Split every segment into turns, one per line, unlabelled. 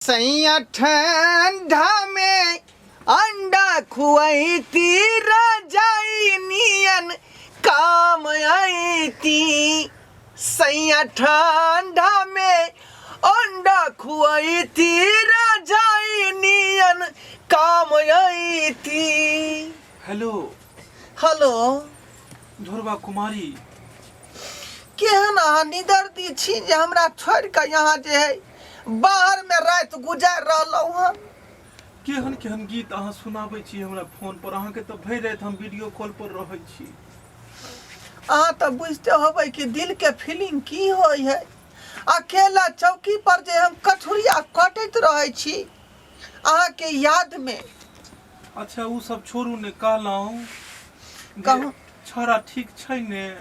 सैया ठंडा में अंडा खुआईती रजाई नियन काम आईती। सैया ठंडा में अंडा खुआईती रजाई नियन काम आईती।
हेलो।
हेलो।
ढोरबा कुमारी।
केहन अहाँ निदर्दी छी जे हमरा छोड़ि कऽ यहाँ जे है बाहर में राति गुजारि रहलहुँ हन।
केहन केहन गीत अहाँ सुनाबै छी हमरा फोन पर। अहाँके तऽ भरि राति हम वीडियो कॉल पर रहै छी।
अहाँ तऽ बुझिते होबै कि दिल के फीलिंग की होइ है। अकेला चौकी पर जे हम कठुरिया कटैत रहै छी अहाँके याद में।
अच्छा ओ सब छोड़ू ने, कहलहुँ जे
कहू।
छौड़ा ठीक छै ने?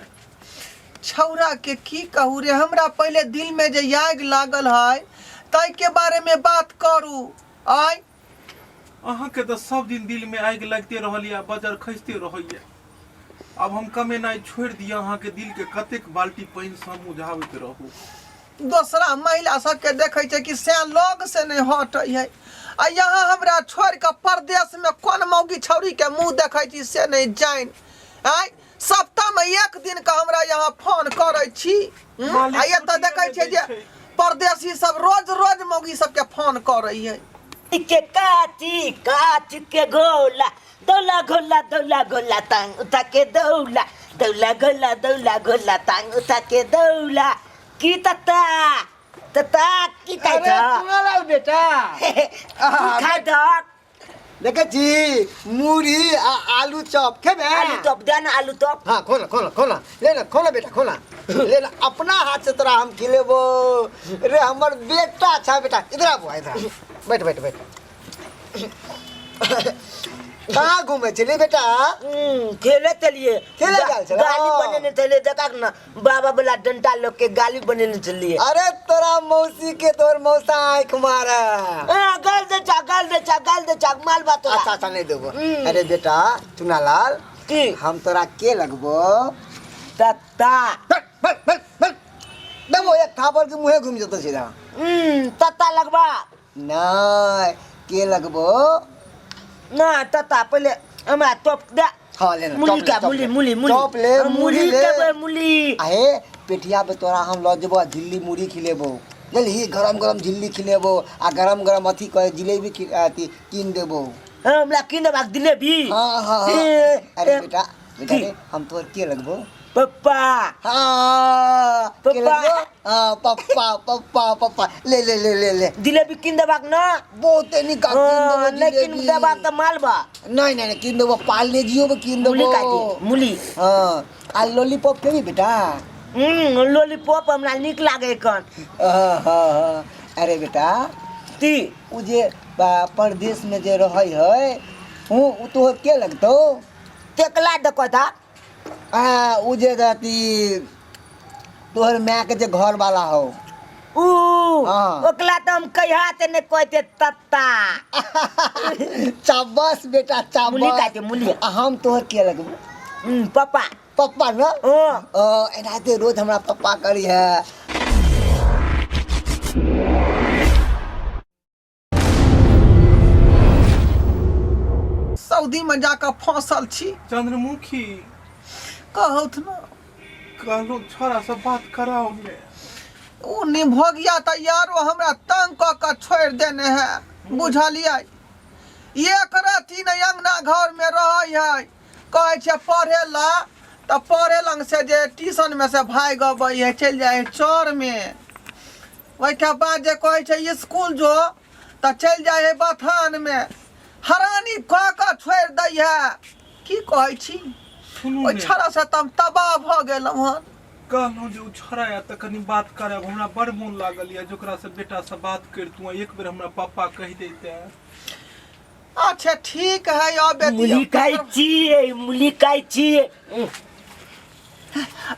छौड़ा के की कहू रे, हमरा पहिले दिल में जे आगि लागल है ताहि के बारे में बात करू। आय
अहाँके तऽ सब दिन दिल में आगि लगिते रहल यऽ, बजर खसिते रहैया। आब हम कमेनाइ छोड़ि दिअ, अहाँके दिल के कतेक बाल्टी पानि से हम बुझाबैत रहू।
दोसरा महिला सबके देखै छै कि से लग से नहि हटै है, आ यहाँ हमरा छोड़ि कऽ परदेश में कोन मौगी छौड़ी के मुँह देखै छी से नहि जानि। आय सप्ताह में एक दिन के हमरा यहाँ फोन करै छी।
मालिक
आ एतऽ
छुट्टिए
देखै
नहि
छियै
दै
जे
छै।
परदेशी सब रोज रोज मौगी सबके फोन करै है।
के काची काच के गोला दौला गोला दौला गोला टांग उठा के दौला दौला गोला दौला गोला टांग उठा के दौला। की तता तता की खाइ
अरे
छ?
चुनालाल बेटा।
की खाइ छ?
देखै छी मुरही आ आलू चॉप खेबे?
आलू चॉप दे ना, आलू चॉप।
हाँ खोला खोला खोला, ले ना खोला बेटा खोला, ले ना अपना हाथ से तोरा हम खिलेबो रे। हमर बेटा छा बेटा, इधर आबो इधर आबो। बैठ बैठ बैठ। कहाँ घूमे चली बेटा?
खेले चलिए।
खेले गेल छलै?
गाली बनेने चलिए, देखा ना बाबा वाला डंडा लोग के गाली बनेने चलिए।
अरे तोरा मौसी के तोर मौसा आँख मारे।
गाल दे चा, गाल दे चा, गाल दे चा, माल बात तोरा।
अच्छा अच्छा नहीं देबो। अरे बेटा चुनालाल
की?
हम तोरा के लगबो?
तत्ता।
बल, बल, बल, बल। देबो एक थापर के मुँहे घूम जेतो सीधा।
तत्ता लगबा।
नहीं के लगबो?
ना तत्ता पहले हमरा टॉप दे।
हाँ, ले ले,
मूली
चॉप ले,
का,
चॉप
मूली,
ले।
मूली, मूली।
चॉप ले,
हाँ,
मूली
मूली
ले।
के बे, मूली।
आहे पेटिया पे तोरा हम ल जेबो आ झिल्ली मुड़ी खिलेबो, बुझलही? गरम गरम झिल्ली खिलेबो आ गरम गरम अथी कहे जिलेबी अथी कीन देबो।
हाँ, हमरा कीन देबा जिलेबी?
हाँ, हाँ, हाँ।
ए,
अरे
ए,
बेटा, बेटा
की?
रे, हम तोर के लगबो?
पप्पा।
हाँ, के
पप्पा।
लगबो? हाँ, पप्पा, पप्पा, पप्पा। ले, ले, ले, ले, ले।
जिलेबी कीन देबाक ना?
बहुते नीक कीन
हाँ,
देबो
नहीं कीन
जिलेबी।
देबाक तऽ मालबा।
नहीं, नहीं, नहीं, कीन देबो, पार्ले जियो कीन देबो।
मूली काटी, मूली।
हाँ, आ लॉलीपॉप खेबी बेटा?
लॉलीपॉप हमरा नीक लागे कन।
हाँ, हाँ, हाँ। अरे बेटा,
की?
उ जे परदेश में जे रहै है, उ तोहर के लगतौ?
टेकला देखो था।
आ, उ जे अथी तोहर माय के जे घर वाला हो।
उ,
हाँ।
ओकला तो हम कहिया ते नहीं कहते तत्ता।
चाबस बेटा, चाबस।
मूली काटे, मूली।
आ हम तोहर के लगबो?
पप्पा।
पप्पा ना?
हाँ।
एनाहिते रोज हमरा पप्पा करी है।
सऊदी में जाकर फंसल छी।
चंद्रमुखी।
कहौथ ना।
कहलहुँ छोरा से बात कराओ ने।
उ निभोगिया त यारो हमरा तंग क के छोड़ देने है, बुझलियै? एक राति ने अंगना घर में रहै है, कहै छै पढ़े ला त पढ़े लंग से जे ट्यूशन में से भागि अबै है, चलि जाइ है चौर में। ओहिके बाद जे कहै छै स्कूल जो त चलि जाइ है बथान में, हरानी क के छोड़ि दै है। की कहै छी?
सुनू
ओहि
ने।
छड़ा से त हम तबाह भऽ गेलहुँ हन।
कहलहुँ जे ओ छड़ा आयत तऽ कनि बात करायब, हमरा बड़ मोन लागल यऽ जे ओकरा से बेटा से बात करितहुँ, एक बेर हमरा पापा कहि दैते।
अच्छा ठीक है, अब बेटी,
मूली खाइ छियै, मूली खाइ छियै।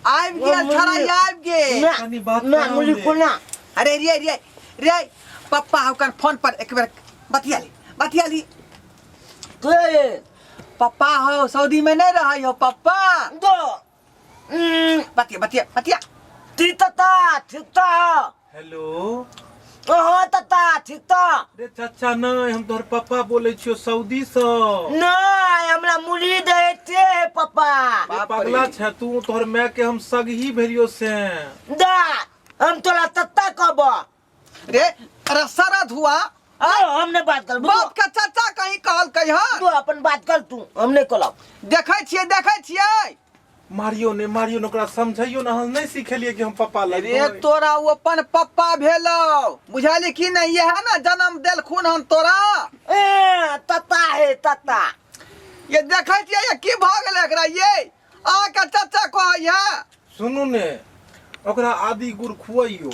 आबि गेल
मूली।
छड़ा, आबि गेल।
ना,
कनि बात
ना,
कराउ
मूली
ने।
कोना?
अरे रे रे रे, पप्पा ओकर फोन पर एक बेर बतिया ली, बतिया ली।
के?
पप्पा हो सऊदी में नहीं रहे हो पप्पा।
दो।
बतिया बतिया बतिया।
ती तता, ठीक ता।
हेलो।
हाँ तता ठीक तो
रे चाचा नहीं हम तोहर पापा बोले छियो सऊदी से
नहीं हमरा मुली दे ते पापा
रे पगला छे तू तोहर माय के हम सगही भेलियो से
दा हम तोरा तत्ता कहब
रे अरे शरद हुआ
आ, हम नहीं बात कर
बाप के चाचा कहीं कहल कहीं
तू अपन बात कर तू हम नहीं कहलब
देखै छियै देखै छियै
मारियो ने मारियो ने ओकरा समझैयो ने अहाँ नहीं सिखेलिए कि हम पापा
रे
लगबै
तोरा ओ अपन पप्पा भेलौ बुझाली कि नहीं इएह ने जन्म देलखुन हन तोरा
ए तत्ता है तत्ता
ये देखै छियै ये की भऽ गेलै एकरा ये अहाँके चाचा कहै है
सुनू ने ओकरा आदि गुड़ खुआइयो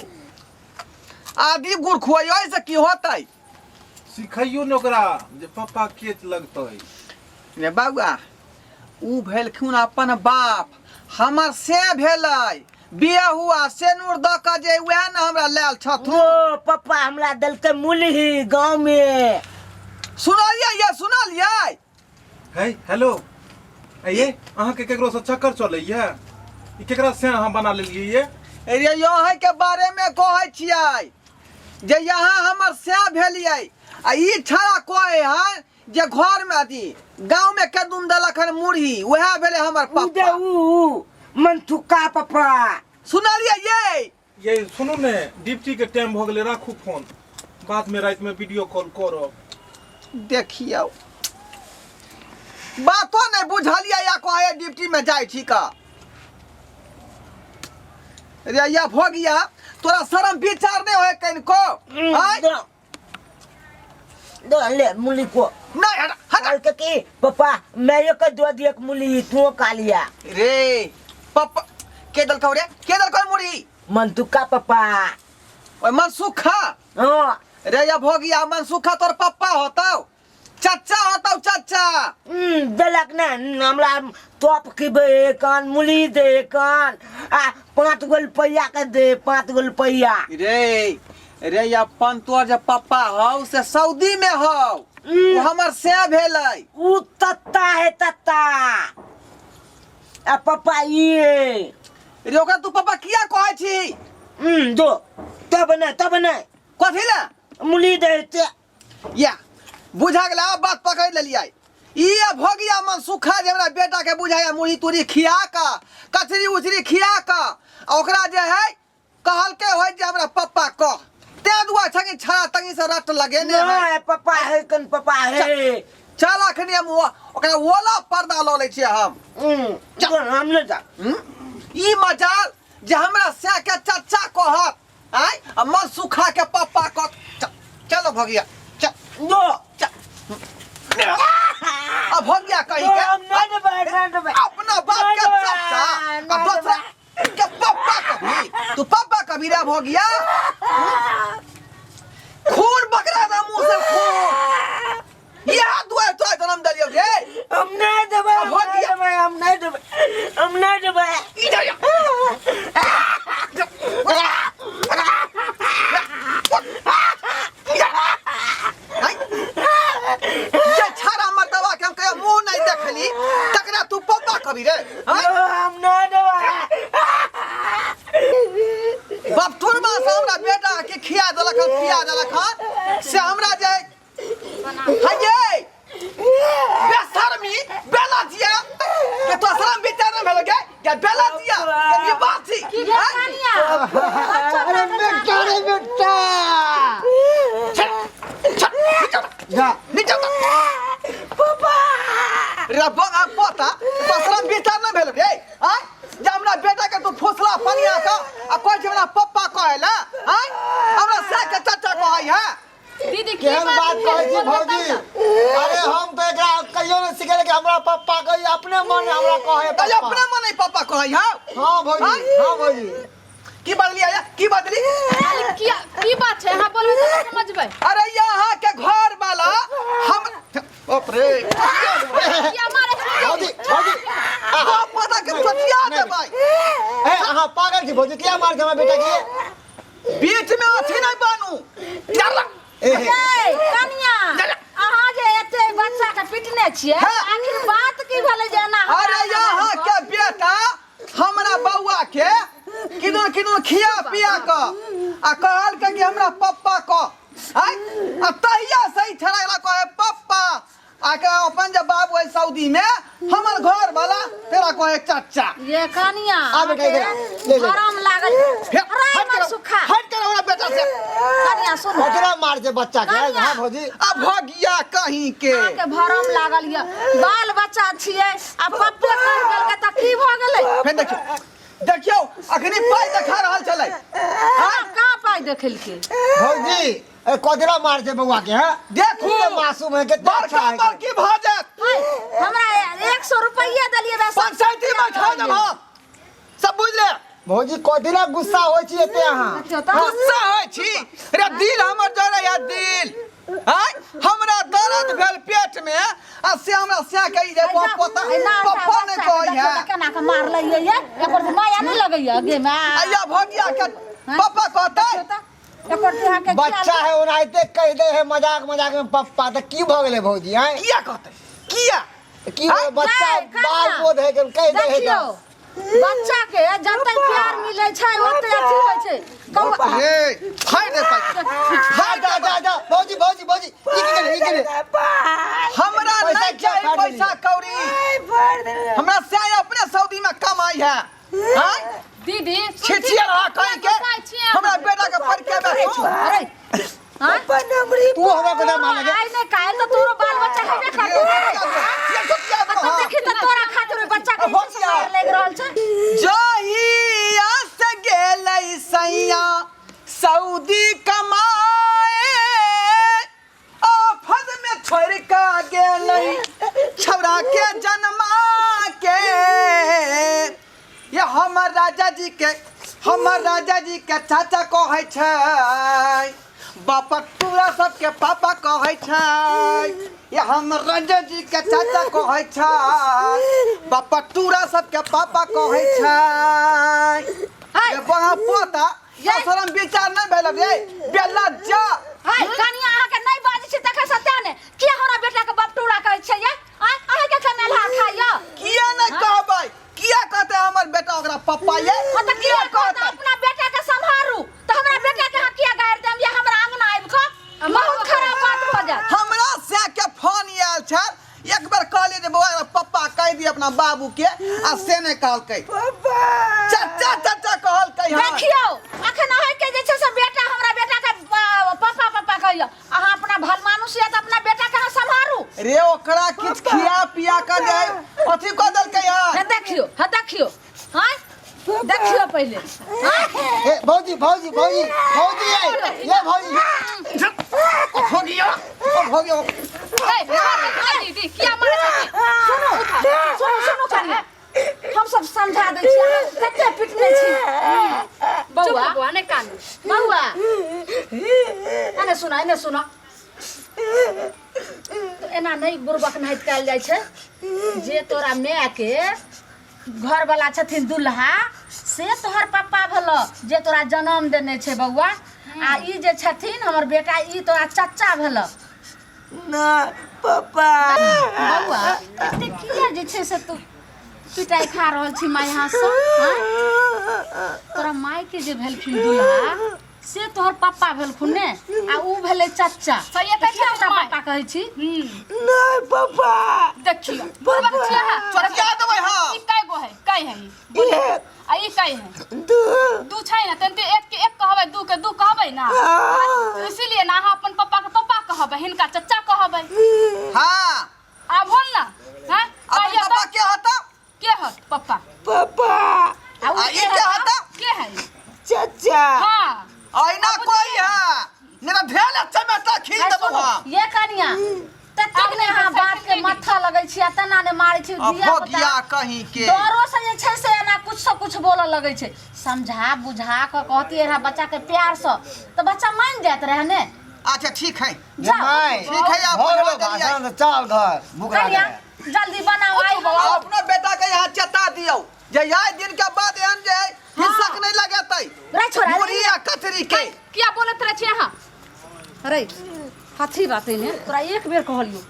आदि गुड़ खुआइयो से की होतै
सिखैयो ने ओकरा जे पप्पा के लगतै
रे बौआ उ भेलखुन अपन बाप हमर से भेलै बियाह हुआ सेनूर दऽ कऽ जे वएह ने हमरा लायल छथुन
ओ पप्पा हमरा देलकै मुलही गाँव में
सुनलियै ये सुनलियै
है हेलो ये अहाँके केकरो से चक्कर चलैया ई केकरा से अहाँ बना लेलियै ये
रे यहाँ के बारे में कहै छियै जे यहाँ हमर से भेलियै आ ई छड़ा कहै हन जे घर में अथी गाँव में केदुन देलक हन मुरही वएह भेलै हमर
उ दे
पप्पा
उ मनथुका पप्पा
सुनलियै ये
ये सुनू ने ड्यूटी के टाइम भऽ गेलै राखू फोन बाद में राति में वीडियो कॉल करब
देखियौ बातो नहि बुझलियै या कहै ड्यूटी में जाइ छी का रे या भोगिया तोरा शरम विचार नहि होय कनिको आँय?
दो दो ले मुली को
नहि हट हट
कहलकै कि पप्पा मैं के दो दिए मुली तू का लिया
रे पप्पा के देलकौ रे के देलकौ मुरही
मनतुका पप्पा
ओए मनसुखा
हाँ
रे या भोगिया मनसुखा तोर पप्पा होतौ चच्चा होतौ चच्चा
देलक ने हमरा टॉप खिबै कान मुली दे कान आ 5 गो रुपैआ के दे 5 गो रुपैआ
रे रे अपन तोर जे पप्पा हौ से सऊदी में हौ ओ हमर से भेलै
उ तत्ता है तत्ता आ पप्पा ये
रे ओकरा तू पप्पा किया कहै छी
दो तब नहि तब नहि
कथी ले
मुली दे ते
या बुझा गेलै आब बात पकड़ि लेलियै ई आ भोगिया मन सुखा जे हमरा बेटा के बुझाया मुरही तुरही खिया कऽ कचरी उचरी खिया कऽ आ ओकरा जे है कहलकै होय जे हमरा पप्पा कह तें दुआरे छगी छड़ा तंगी से रट लगेने है
नहीं पप्पा है कन पप्पा है
चल अखनी हम ओकरा ओला पर्दा लऽ लै छियै हम
चल हम ले जा
हम्म? ई मजाल जे हमरा से के चच्चा कहत आय आ मन सुखा के पप्पा कहत चलो भगिया चल
दो
चल आ भगिया कहीं के
हम नहीं देबै नहीं देबै
अपना बाप के चच्चा आ दोसरा के पप्पा कभी तू पप्पा कभी रे भगिया खून बकरा दा मुंह से खून यह दुआर तो जन्म दिलियो रे
हम नहीं देबै हम
भगिया।
नहीं देबै हम नहीं देबै हम नहीं देबै
इधर आ। जे छाड़ा मर्दवा के हम कहियो मुंह नहीं देखली तकरा तू पप्पा कभी रे हाँ?
हम नहीं देबै
बाप तोर माँ से हमरा बेटा के खिया देलक हन खिया देलक हन से हमरा जे हये बेशर्मी बेला दिया के तो शर्म विचार न भेल गे के बेला दिया के ई बात छी
की भेल कनिया बच्चा
अरे बेटा रे बेटा जा
नीचा उतर
पापा
रे बगा पोता तो शर्म विचार न भेल रे आय जे हमरा बेटा के तू फुसला पनिया का आ कहै छै हमरा पप्पा कहै ला आय हमरा से के चाचा कहै है
दीदी की
केहन बात
भेल?
कहै छी
बोल
भौजी
बताउ ने।
अरे हम तऽ एकरा कहियो नहि सिखेले कि हमरा पप्पा कही अपने मन हमरा कहै
तऽ
पप्पा
अपने मन पप्पा कहै है
हाँ भौजी हाँ भौजी
की बदली आया की बदली
खाली किया की बात छै अहाँ बोलबै तऽ समझबै
अरे यहाँ के घर वाला हम बाप रे
किया मारै छै
भौजी भौजी
बाप माता के चोटिया देबै
ए अहाँ पागल छी भौजी किया मार हमरा बेटा के
बीच में अथी नहीं बनू चल
ए
ए, कनिया अहाँ जे एते बच्चा के पिटने छियै
हाँ।
आखिर बात की भेलै जे एना हमरा
अरे यहाँ के बेटा हमरा बउआ के किदन किदन खिया पिया क आ कहलकै कि हमरा पप्पा कह आय आ तहिया से ई छड़ा एकरा कहे पप्पा आ के अपन जे बाबू है सऊदी में हमर घर वाला तेरा कहे चचा
ये कनिया
आ बेटा, इधर आ। ले, ले।
हराम लागल
हे,
राय
हट
मत
करो,
सुखा
हट करो हमरा बेटा से
कनिया सुन
कतरा मार छै बच्चा के
कनिया।
हाँ भौजी
अब भगिया कहीं के
अहाँके भरम लागल ये बाल बच्चा छियै आ पप्पे कहि देलकै तऽ की भऽ गेलै
फेर देखियौ देखियौ अखनी पाइ देखा रहल छलै
हाँ कहाँ पाइ देखेलकै
भौजी ए कतरा मार छै बौआ के हैं
देखू
कते मासूम है कते अच्छा
बड़का
है
बड़की भऽ जायत
हाय, हमरा 100 रुपैआ देलियै बस
पंचायती में खा देब हम सब बुझ ले
भौजी कथी गुस्सा होइ छी एते अहाँ
देखियौ तऽ
गुस्सा होइ छी रे दिल हमर जरै दिल आय हमरा दर्द भेल पेट में आ से हमरा से कही जे पप्पा पप्पा नहि कहै है
केना के मारलै ये ये एकर तऽ माया नहि लगैया गे माय
आया भगिया के पप्पा कहतै
एकर तऽ अहाँके
बच्चा है ओनाहिते कहि दे है मजाक मजाक में पप्पा तऽ की भऽ गेलै भौजी आँय
किया कहतै किया
की भऽ गेलै? बच्चा
नहि, कन्या।
बाल बोध है के कहि दे है
देखियौ
तऽ
बच्चा के जते प्यार मिलै छै ओते अथी होइ छै कौआ
रे फाड़ दे पाइ
जा जा जा जा भौजी भौजी भौजी ई की केले ई केले
हमरा
पैसा
नहीं
किया
चाहिए
फाड़
पैसा कौड़ी हमरा से अपने सऊदी में कमाई है हाँ
दीदी
छिछिया रहा कहीं के हमरा बेटा के पढ़ के बैठो
अरे हाँ?
तू हमरा कोना मार लगे
आइ नहि काल्हि तऽ तोरो बाल बच्चा हेबे करतौ आ तू देखी तऽ तोरा खातिर ओहि बच्चा के
हो गया।
मार लागि रहल छै
जहिया से गेलै सैया सऊदी कमाए आफत में छोड़ के गेलै छौड़ा के जन्मा के ये हमर राजा जी के हमर राजा जी के चाचा कहै छै बापा तोरा सबके पापा कहै छै ये हमर राजा जी के चाचा कहै छै बापा तोरा सबके पापा कहै छै ये बड़ा पोता
ये-
शरम विचार नहि भेल रे बेला जा
हाय कनिया अहाँके नहि बाजै छी तखन सत्या ने किया हमरा बेटा के बपटूरा कहै छै ये आँय अहाँके कमेलहा खाइयो
किया नहि कहबै किया कहते हमर बेटा ओकरा पप्पा ये
हाँ तऽ किया कहतै अपना बेटा के सम्हारू तऽ हमरा बेटा के अहाँ किया गारि देम या हमरा अंगना आबि कऽ बहुत खराब बात भऽ जायत
हमरा से के फोन आयल छल एक बेर कहलियै जे बौआ एकरा पप्पा कहि दिय अपना बाबू के आ से नहि कहलकै चचा चचा कहलकै हन
देखियौ अखन अहाँके जे छै से बेटा हमरा बेटा के पापा पापा कहैया अहाँ अपना भलमानुस या तऽ अपना बेटा के अहाँ सम्हारू
रे ओकरा किछु खिया पिया के जे अथी कऽ देलकै हन
हे देखियौ हे देखियौ हाँ देखियौ पहिले हाँ
ए भौजी भौजी भौजी भौजी ये ये भौजी
हो गया हो गया
ए, दीदी किया मारै छथिन
सुनू सुनू सुनू कनिया हम सब समझा दै छी अहाँ कते पिटने छी बौआ
चुप बौआ नहि कानू
बौआ एने सुना एने सुना तो एना नहि बुड़बक नाहित कयल जाइ छै जे तोरा मायके घरवला छथिन दुल्हा से तोहर पप्पा भेलऽ जे तोरा जनम देने छै बौआ आ ई जे छथिन हमर बेटा ई तोरा चच्चा भेलऽ
ना पापा
बौआ एते किया जे छै से तू पिटाइ खा रहल छी माय हाथसँ आँय? तोरा मायके जे भेलखिन दुल्हा से तोहर पप्पा भेलखुन ने आ ऊ भेलै चच्चा
सहिए कहै
किया
छथिन
ओकरा
माय।
पप्पा कहै छी
नहीं पापा
देखियौ बुड़बक छियै अहाँ
चटिया देबै हम
ई कै गो है कै है ई बोलियौ। आ ई कै है
दू
दू छै ने तेनते एक के एक कहबै दू के दू कहबै ना
हाँ।
इसीलिए ना अहाँ अपन पप्पा के पप्पा कहबै हिनका चच्चा कहबै
हाँ
आब होल ना हैं
अपन
कहियौ
पापा
तऽ
के हता
के हत पप्पा
पापा
आ ऊ
आ ई के हता
के है ई?
चाचा
हाँ
ऐना कोई है मेरा ढेल अच्छा में ता खींच
आइ
देबो
सुनू,
हम
ये कनिया ततेक ने अहाँ बात के माथा लगै छी आ तेना ने मारै छी
अब
धिया
हो
पुता
गया कहीं के
डरो से जे छै से एना कुछ से कुछ बोलऽ लगै छै समझा बुझा कऽ कहतियै रहए बच्चा के प्यार से तऽ बच्चा मानि जाइत रहए ने
अच्छा ठीक है
जाओ
माय
ठीक है आप
भऽ गेलौ
बनवा देलियै।
भाषण तऽ चल घर भूख लागल
कनिया
है।
जल्दी बनाओ आइ हम
अपना बेटा के यहाँ चेता दियौ जे आइ दिन के बाद एहन जे है हिस्सक नहीं लगेतै
रे छोरा रे।
मुरही आ कचरी के
किया बोलैत रहै छी अहाँ
अरे कथी बात ने तोरा एक बेर कहलियौ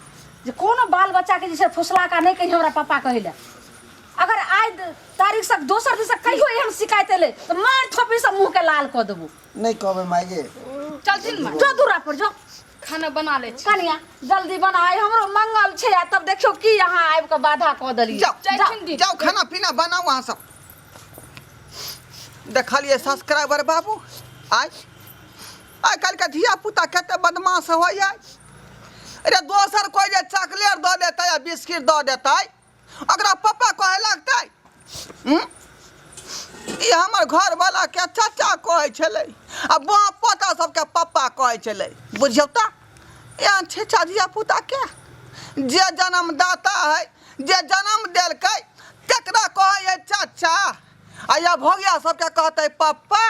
जे कोनो बाल बच्चा के जे छै फुसला का नहि कही हमरा पापा कहै लए अगर आइ तारीख से दोसर दिन से कहियो एहन शिकायत एलै तऽ मार थोपी से मुँह के लाल कऽ देबो
नहि कहबै माय गे।
चलथिन माय।
जो दूरा पर जो।
खाना बना ले छी।
कनिया जल्दी बनाय, हमरो मंगल छै आ तब देखियौ की अहाँ आबि कऽ बाधा कऽ देलियै।
जाओ।
चलथिन दीदी।
जाओ खाना पीना बनाओ अहाँ सब। देखलियै सब्सक्राइबर बाबू, आइ आइ काल्हिके धिया पुता कते बदमाश होइए। अरे दोसर कोइ जे चॉकलेट दऽ देतै आ बिस्किट दऽ देतै, ओकरा पप्पा कहै लगतै। हूँ? ई हमर घरवाला के चाचा कहै छलै आ बाप पोता सबके पप्पा कहै छलै। बुझियौ तऽ एहन छेछा धिया पुता के जे जन्मदाता है, जे जन्म देलकै, तकरा कहै है चाचा, आ या भोगिया सबके कहतै पप्पा।